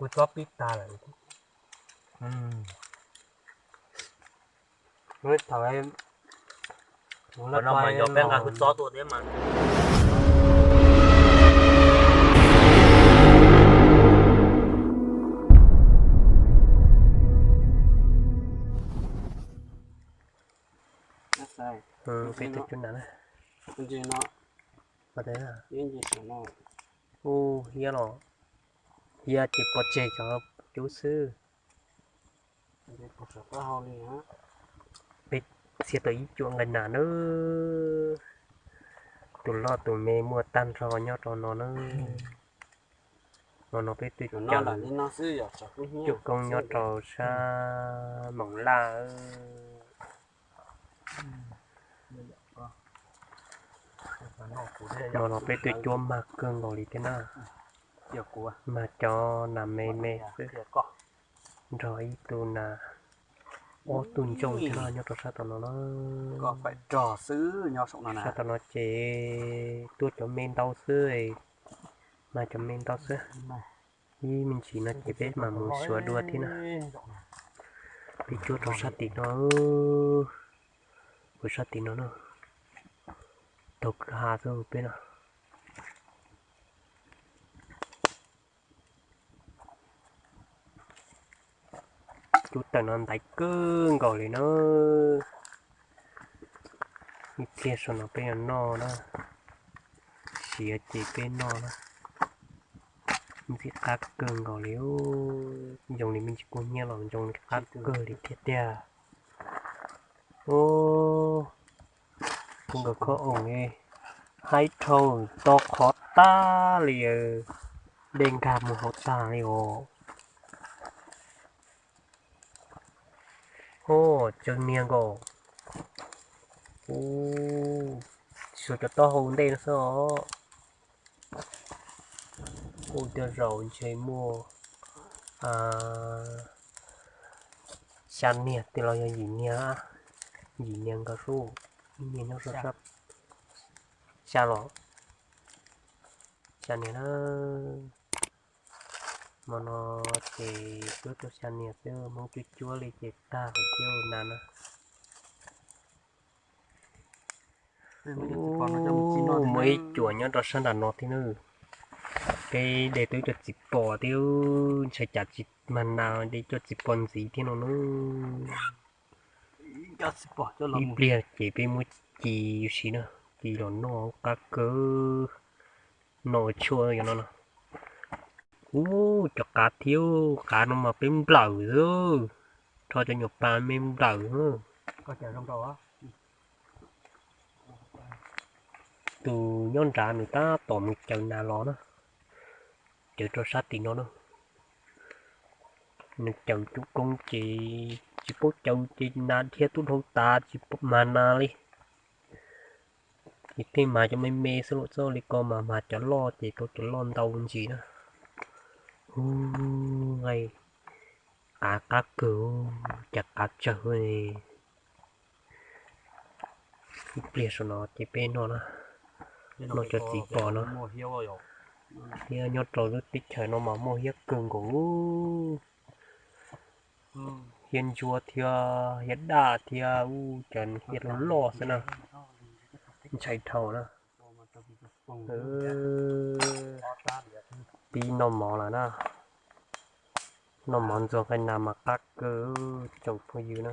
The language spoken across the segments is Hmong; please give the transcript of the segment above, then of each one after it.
Kuv txob pib tag lawm. Thaum no mas yog peb nqa kuv txob tuaj thiab mas. Peb tus cub na, ua hiab los, hiab ces pov tseg cov cub xwb. Peb txhia tau ib cuam nqaij nas na, tus loj tus me muaj tag nrho nyob rau no na. No no peb twb cog cuab koob nyob rau sab Moos Laj. No no peb twb cuab mag kawg nkaus li thiab na. Mag cov nas me me xwb, nrog ib tug nas, ob tug ntsooj thiab nyob rau sab tom no na. Sab tom no ces tuaj cov me ntau xwb, mag cov me ntau xwb. Ib me ntsis no ces peb mam mus xyuas dua thiab na. Peb cuab rau sab tim no, ua sab tim no na, taug kwj ha xwb peb no. Cub tawm no ntaiv kawg nkaus li na. Ib pliag saum no peb yuav noj na, siav ces peb noj na. Ntxim qab kawg nkaus li, zoo li me ntsis kub hnyiab los zoo li qab kawg li thiab tiag. Ub, kuv nkawd khob oos li, haib dhau, to qhov tag li, dej nkag mus hauv tag li os. Ub, tsawg niag nkaus. Ub, tsis suav cov taub hau ntej no xwb os. Ub, tej zaum ntshe muaj xya niag tej los yog yim niag, yim niag nkaus sub, ib niag nyob sab, xya los, xya niag na. Hmo no ces cuab tau xya niag xwb, Hmoob cuab cuab li ces tag lawm thiab na na. Muaj ib cuam nyob rau sab nram no thiab na. Peb de twb cov txiv pos thiab, ntshai cas tsis mag nas de cov txiv pos ntxiv thiab no na. Ib pliag ces peb muab ci ua si na, ci los noj qab kawg, noj ua tshuaj yom no no. Ub, cov qav thiab, qav no mas peb nplawm xwb, rho cov nyuam pas me nplawm. Tus nyob nrad nws tab tom mus caws nas los na, caws rau sab tim no na. Nws caws cuab koob ces tsis paub caws ces nas dhia tub dhau tas tsis mag nas li. Ces tej mag cov me me xwb los txog li ko mas mag cov loj ces tau cov loj ntau ntsis na. Ub, nqaij qav qab kawg, cas qav tsawg. Ib pliag saum no ces peb noj na, noj cov txiv pos no. Thiab nyob rau lub teb chaws no mas muaj hiab kawg nkaus, hiab ntsuab thiab hiab daj thiab ub, cov hiab loj loj xwb na, ntshai dhau na. Pib noj mov lawm na, noj mov ntxuag nqaij nas mas qab kawg tsoom phooj ywg na.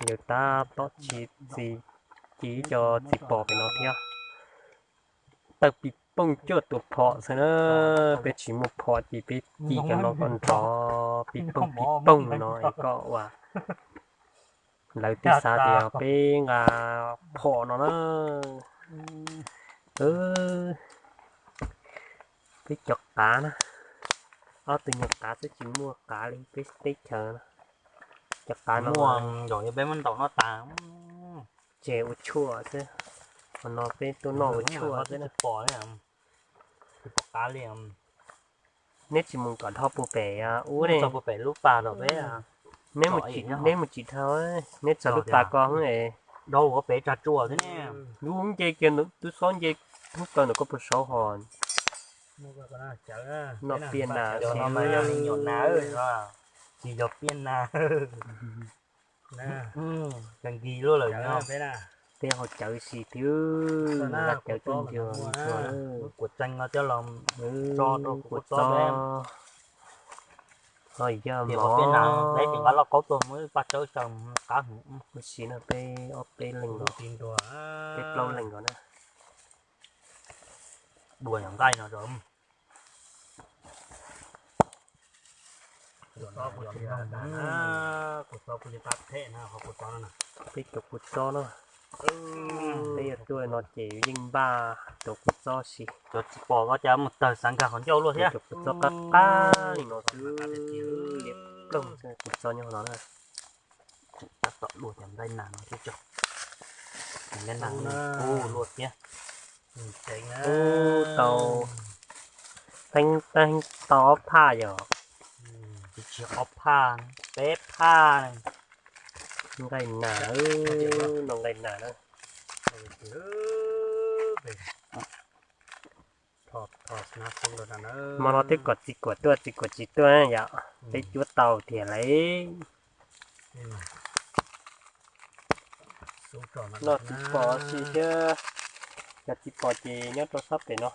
Yawg tab tom tsis txiv, ci cov txiv pos pem no thiab. Tawg pis pooj cuaj tus phom xwb na, peb tsis muaj phom ces peb ci cov no kom nrov pis pooj pis pooj no es kom ua lawv twb xav tias peb nqa phom no na. Peb cov qav na, ob tug nyuag qav xwb tsis muaj qav li peb teb chaws na. Cov qav no yog peb muab ntaus noj tas, tseg ua tshuaj xwb. Qhov no peb tuaj noj ua tshuaj xwb na. Neb tsis mus kom dhau puag pem ub ne, neb txog lub pas ko, lub nce kiag, twb xob nce hnub ko ntawm koj puag saud hos. Noj piaj nas, yog li nyuam nas, tsis yog piaj nas. Kawg nkig luaj lawm no. Peb ho cawv si thiab, nqa cawv tuaj ncuag ncuag. Kuv tseeg no coj los tso rau kuv txob. Ho yog mov, peb tsis nqa lauj kaub tuaj, muab paj tsawb xyaw qab heev. Kuv si no peb ob peb leeg los, peb plaub leeg los na. Dua yog nqaij no rau. Peb cov kua txob no, peb yuav tuaj no ces yeej npaj cov kua txob si. Cov txiv pos ko cas mus tawg xav nkag qhov ncauj luaj thiab. Cov kua txob qab qab li no xwb, liab ploog xwb, kua txob nyob no na. Tab tom dua cov nqaij nas no thiab tso. Nqaij nas ub luaj thiab. Ub tau, teeb teeb tau ob phaj yom. Tsis ob phaj, peb phaj. Nqaij nas, noj nqaij nas na. Hmo no twb kom txiv kuam tuaj, txiv kuam tsis tuaj yom, peb cuab tau tiag lauj. Noj txiv pos si thiab, cov txiv pos ces nyob rau sab pem no.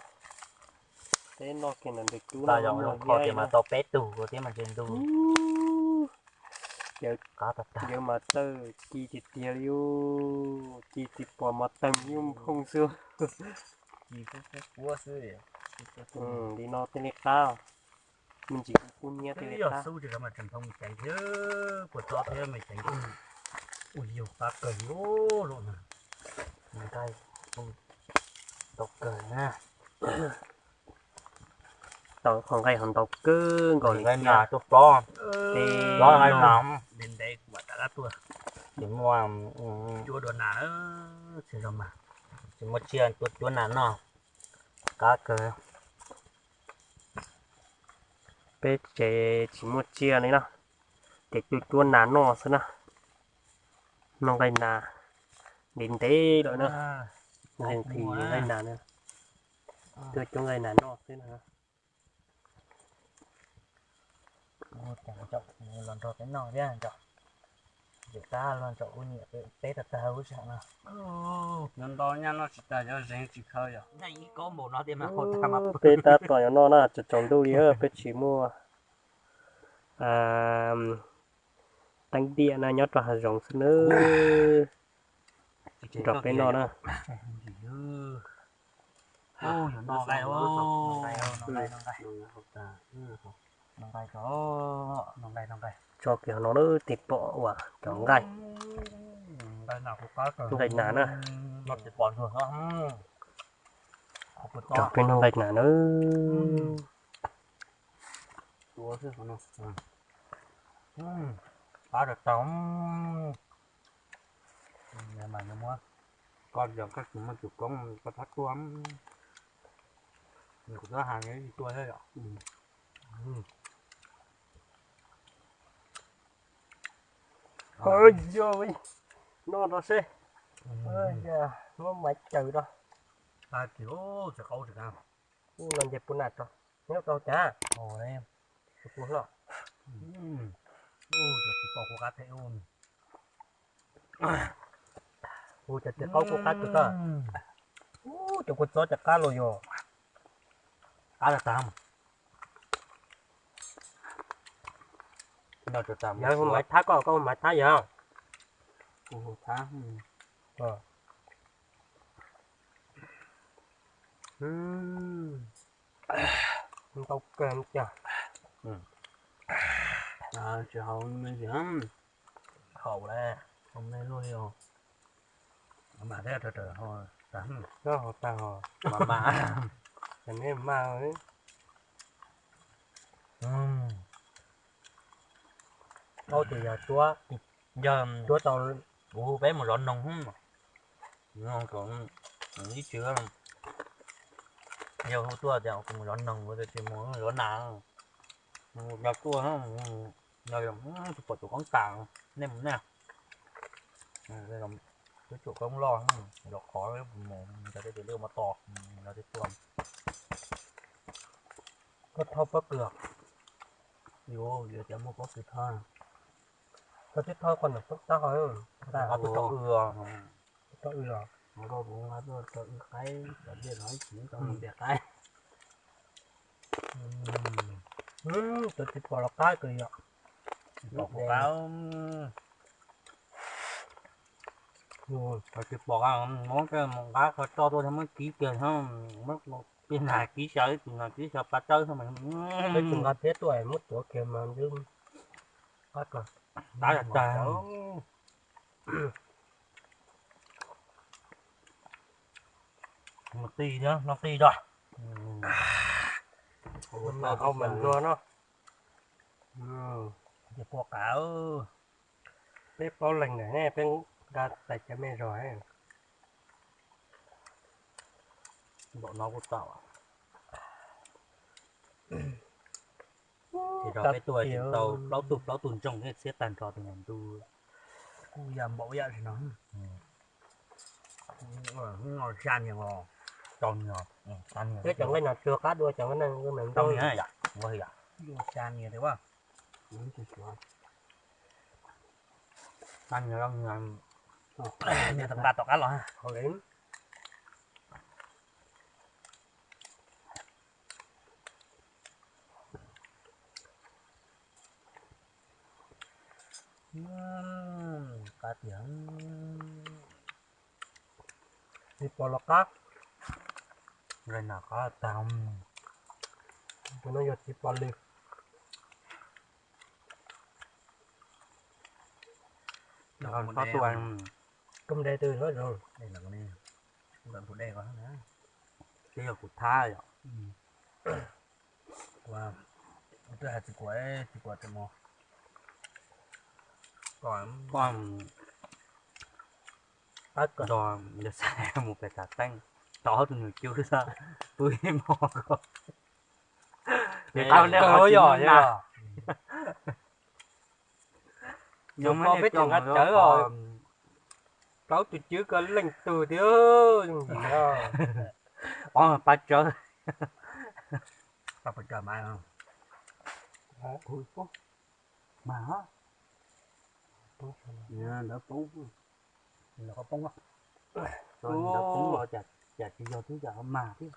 Peb noj kiag ntawm ntug cub no mas tau peb tug thiab mas tsis ntuj. Cawv mas txawj ci tiag tiag li, ci txiv pos mas teeg yuj nphooj xwb. Li no thiaj li qab, me ntsis kub kub nyiab thiaj li qab. Xub tsis kam mas tseem nphoo ceev thiab, kua txob thiab me ceev. Ua yug qab kawg li lawm na. Nqaij tau kawg na. Tau qhov nqaij ho ntau kawg nkaus li thiab. Nqaij nas tuaj plob, plob nqaij nas. Ntev ntev kuv mam rov qab tuaj. Tsis muaj cuab dua nas, tsis zoo mas. Tsis muaj tsiaj tuaj cuab nas noj, qab kawg. Peb tsev tsis muaj tsiaj li na, ces tuaj cuab nas noj xwb na. Noj nqaij nas ntev ntev lawm na, leej twg nqaij nas na, tuaj cuab nqaij nas noj xwb na. Los nrog peb noj thiab, ntsem qab los ntsem kuv nyiam peb tag tag lub sij hawm no. Nyob nto nyaj noj tsis tag, cov zeeg tsis khaws yom. Peb tab tom yuav noj na, tsaus tsaus ntuj li peb tsis muaj teeb tiam na, nyob rau hav zoov xwb nawb. Nrog peb noj na. Tso kiag no na, tej pom uas cov nqaij, nqaij nas na. Nrog peb noj nqaij nas na. Qab tag tag. Koj yog koj tsis muaj tus koob koj txhob tuaj, kuv txhob hais tsis tuaj thiab yom. Yog noj no seb, muab maiv caws rau. Ub no nce puv nas tso, nyob rau cas. Tus puv hlo. Ub, cov txiv qaub kuj qab kawg. Ub, cov kua txob cov qab los yog qab tag tag. Yog hu maiv thab koj, koj hu maiv thab yog. Ntau kawg cas. Tsis haus me ntsis, haus lawm, haus me luaj li os. Mam thiab, tag ho, tag ho, mam mam, ces neb mam. Ub, tus yog cuab, yog cuab tau, kuv hu peb mus zov noog, ib tsis, yog hu tuaj tias kuv mus zov noog, kuv tsis mus zov nas, yog tuaj, yog tsis pom tus koob tas, nej mus nej, twb tsum koob loj, zov qhov mus, yog tej tus liaj mus tos, yog tej tuaj. Muab thauj pob kws. Yuav cov muaj pob kws thauj. Thauj tib thauj qhov nws poob tab hov. Tab tus tau w os. Tau w los. Nkauj kuv nqa tuaj rau w qaib, cov dej los ib tsis tau ntiag qaib. Cov txiv pos los qab kawg yom. Txiv pos qab. Cov txiv pos muab tej mus nqa kho tso tuaj muab kib kiag, muab pij nag kib xyaw ib tug no kib xyaw pab tsawb xwb mas. Peb tsis nqa thiab tuaj muab tuav kiag mas ntswb qab kawg. Qab tag. Mus tij, noj tij tso. Ua mas nplua no. Ces pua qav. Peb plaub leeg ntawm ne, peb nqa tais cov me zog. Npaum no kuj tau. Ces rau peb tuaj tsis tau plaub tug, plaub tug ntsoog thiab txiab tag nrho tus ntu. Kuj yam npaum yam tsis no. Xya niag os. Rau niag, xya niag. Peb cov nqaij no tsuag qab dua cov nqaij no. Rau niag yom, ua yom. Xya niag tiag. Xya niag, rau niag. Niag tom nqa tom qab los. Qab tiag. Txiv pos los qab. Nqaij nas qab tag. Tus no yog txiv pos lwm. Koj de twg los zoo. Twb yog kuv thab yom. Twb hais txiv kuam, txiv kuam tes mos. Koj nrog yawg Xais mus pem Thav Teeb, tov tus nus cub xwb, pw ib hmos ko. Ces tau nej qhov tsis yog na. Yog peb tseem nqa tsawv os. Plaub tus cwb ko leej tug thiab yooj yim. Ob pab tsawb. Tau pes tsawg mas. Mas. Ntawd poob. Ntawd poob. Ntawd poob los cas tsis yog twb cas mas thiab.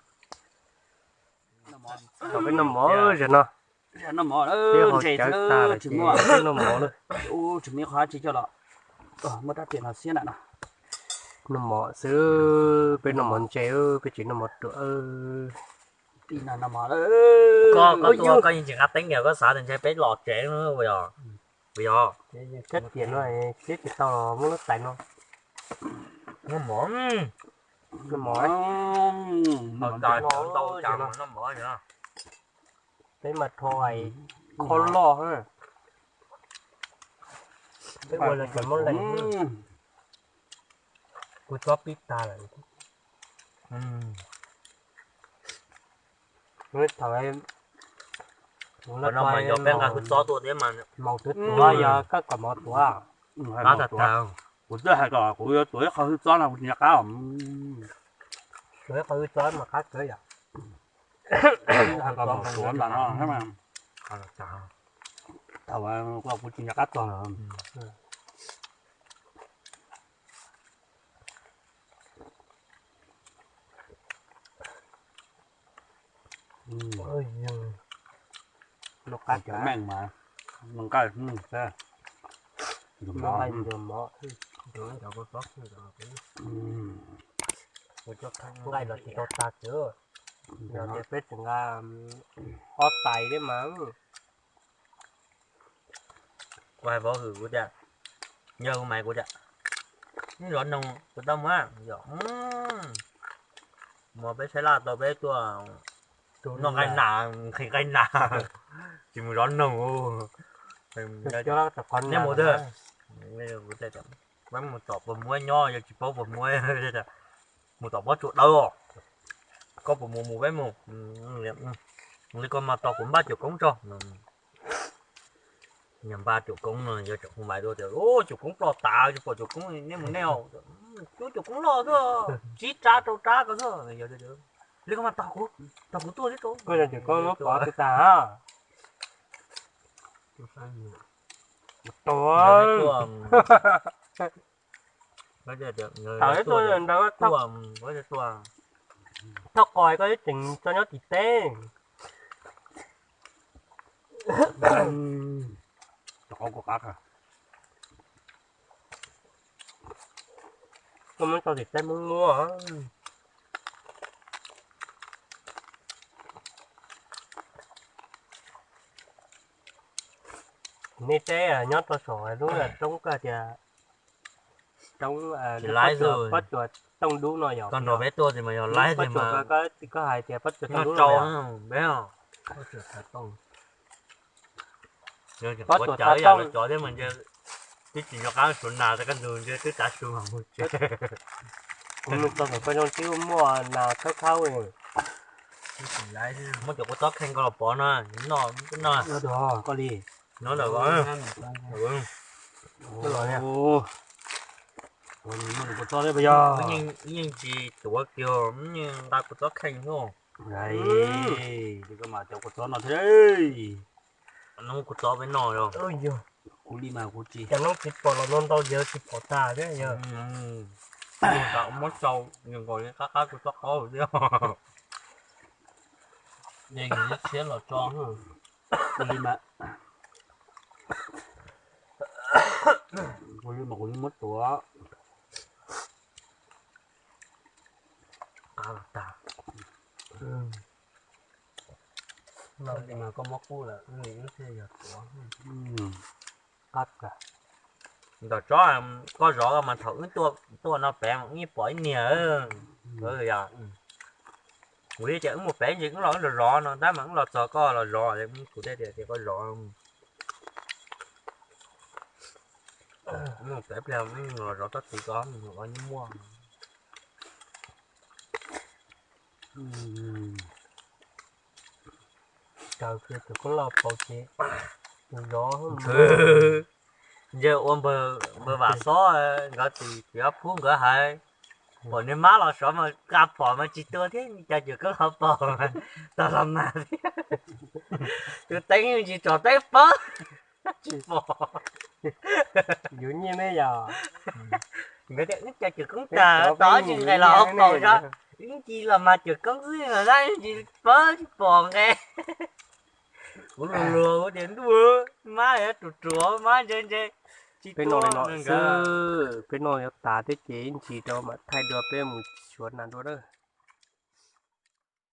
Tau peb noj mov zaum no. Peb haus cawv tas lawm ces peb noj mov lawm. Noj mov xwb, peb noj mov ntse, peb tsis noj mov ruam. Koj, koj tuaj koj yeej tsis nqa teeb kiag, koj xav tias ntshe peb los tsev no. Yog, kab tias no, peb tsis tau los muab lub tais no. Noj mov, noj mov, noj mov. Peb mas rho hais kho loj. Peb ua los tseem muab lees. Kuv txob pib tag lawm. Thaum no mas yog peb nqa hwj txob tuaj thiab mas maus tuav tuav, yog koj kom mov tuav. Qab tag tag. Kuv twb hais kom kuv yuav tuav ib qho hwj txob no kuv tsis nco qab. Tuav ib qho hwj txob mas qab kawg yom. Hais kom mov tuav ntawm no thiab mas. Thaum kuv tsis nco qab txog lawm. Noj qab cov meej mas noj nqaij, noj nqaij ntxuag mov. Nqaij los tsis tau tag xwb, yog tias peb tseem nqa ob tais thiab mas. Kuv hais vauv hwm kuv tias, yog kuv maiv kuv tias, zov noog kuv tau muab, yog, mus peb saib laj tau peb tuaj noj nqaij nas, nqhis nqaij nas, tsis mus zov noog. Neb mus twg? Peb mus tom puas muab nyob, yog tsis paub puas muab. Mus tom pob tsuas dawb. Koj puas mus? Mus peb mus. Li koj mas tos kuv npaj cuam koob tso. Niag npaj cuam koob no yog tseem hu maiv tuaj tias, cuam koob ploj tas, tsis pom cuam koob, nej mus nej os. Cuab cuam koob loj xwb, tsib rab rau rab ko xwb. Li koj mas tog kuv, tog kuv tuaj li koj. Koj yog tias koj muab pov twb tag. Tua. Tawm ib tuaj ntawd, thauj qos koj ib tseem tso nyob tim teb. Koj muab tso tim teb Hmoob muab. Nej teb nyob rau saum lub roob koj tias roob, pob tsuas tooj dub no yog. Koj nrog peb tuaj mas yog laib, koj hais tias pob tsuas tooj dub no. Pob tsuas tooj cov thiab mas ntshe twb tsis nco qab suav nas rau kaj ntug ntshe twb tav su mus tsev. Kuv mus txog tom koj zoo tib muaj nas khawb khawb. Muab cov kua txob kheej koj los pov no, noj twb noj. Koj li no ntawm kua txob thiab puas yog? Yeej tsis tuav kiag, yeej nqa kua txob kheej xwb. Koj mas cov kua txob no thiab. Nub kua txob peb noj os. Kuv li mas kuv tsis. Cov noob tsis pom los no ntau yawg tsis pom tag thiab yog. Muab tsau nkaus qab qab kua txob qaub thiab. Tshiab los tso. Kuv li mas, kuv li mas kuv yeej muab tuav. Qab los tag. Li mas koj muab kub lawm, wb thiaj yog tuav. Qab kawg. Ntawm tsob koj zov mas thaum wb tuaj no pem mas wb yeej pom ib niag. Yog kuv thiaj tias wb mus pem ntsis wb los wb zov zov no tab mas wb los txog koj los zov, kuv thiaj tias koj zov. Wb mus pem pliag los zov tsob txiv ko los yeej muaj. Raws kiag cov koob loj paus ces tus zov. Ntshe ua npawg Vam Xob nkawd tim Ob Khub nkawd hais, pom niag mab los sov mas nqa phom mas tsis tua thiab, cov cwm koob loj paus tau los mas thiab. Tus teeb tsis tsom teeb pab tsis pom. Yuav nyiaj me yog. Nkawd tias wb cov cwm koob tag tod tsis nqes los hauv paus zov, wb nci los mas cwm koob xwb los tab wb tsis pab tsis pom nqes. Kuv luag luag kuv tias ntuj, mab yuav ruam ruam mab ntse ntse. Peb noj li no xwb, peb noj yuav tas thiab ces ib ntsis rau mam thaij dua peb mus xyuas nas dua na.